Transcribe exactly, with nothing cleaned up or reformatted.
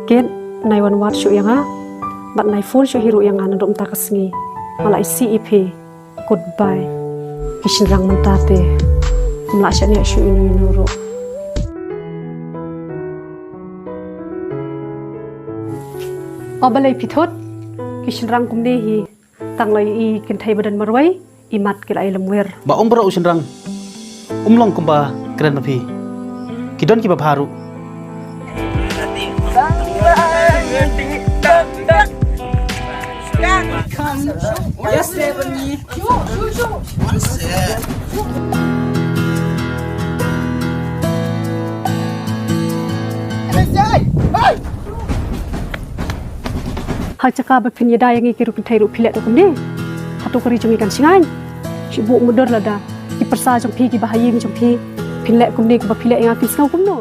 Kate, nai wan wad shuh ïa nga bad nai phone shuh hi ruh ïa nga naduh mynta ka sngi. Nga la isih ïa phi. Goodbye. Ki shynrang mynta te ym lah shaniah shuh ïano ïano ruh. O balei phi thut? Ki shynrang kumne hi. Tang la ïohi kynthei ba don marwei, imat ki la ïalamwir. Ba ong baroh u shynrang um long kumba kren ma phi. Ki don kiba bha ruh. Ha jaka ba phin ïada ïa ngi ki ruh kynthei ruh phi leh da kumne. Hato ka ri jong ngi kan shngaiñ? Shu buh mudui lada ki pyrsa jong phi, kiba ha ïing jong phi, phin leh kumne, kiba phi leh ïa nga kin sngew kumno?